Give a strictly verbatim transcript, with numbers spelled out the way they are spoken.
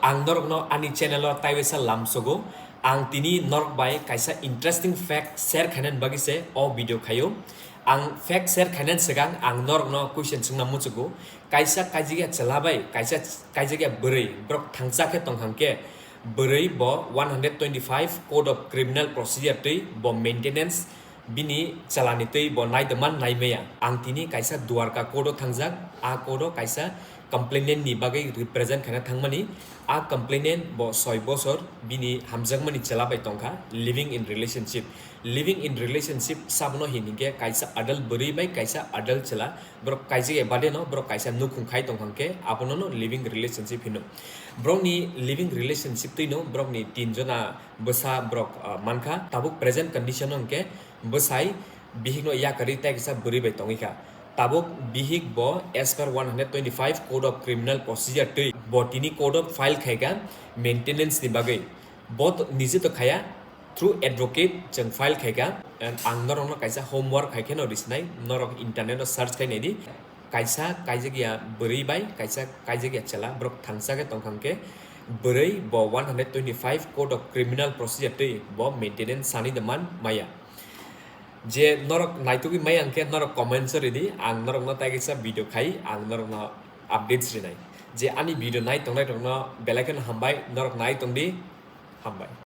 Ang norokno ani channel o taiwisa lamsogo. Ang tini norok bai kaisa interesting fact share khainani bagwi se o video khaio. Ang fact share khainani swkang ang norokno question swngna muchugo. Kaisa kaijikya chwla bai kaisa kaijikya bwrwi borok thangcha khe tongkha hwnkhe bwrwi bo one hundred twenty-five Code of Criminal Procedure twi bo maintenance bini chalani twi bo naidwman naimaya. Ang tini kaisa Dwarka court o thangjak, a court o kaisa complainant ni bagwi represent khaina thangmani. A complainant bo soi bosor bini hamjakmani chwla bai tongkha, living in relationship. Living in relationship sabono hin hinkhe kaisa adult bwrwi bai kaisa adult chwla, borok kaijak ya bade no borok kaisa nukhung khai tongkha hwnkhe abono no living relationship hino. Borokni living relationship twi no borokni tin jona bwsa borok, ah, mankha. Tabuk present condition o hwnkhe bwsai bihikno yakarwi tei kisa bwrwi bai tongwi kha. Tabuk bihik bo as per one hundred twenty-five Code of Criminal Procedure twi bo tini court o file khai kha maintenance ni bagwi. Bo to, nije to khaya, through advocate chwng file khai kha. And ang norokno kaisa homework hai kheno risinai, norok internet o search khai naidi. Kaisa kaijak ya bwrwi bai kaisa kaijak ya chwla borok thangcha khe tongkha hwnkhe bwrwi bo one hundred twenty-five Code of Criminal Procedure twi bo maintenance sani dwman maya. Je norok naitugwi maya hwnkhe norok comments o ridi, ang norokno tei kaisa video khai ang norokno updates rinai. Je ani video nai tongnai rokno belai kheno hambai, norok nai tongdi, hambai.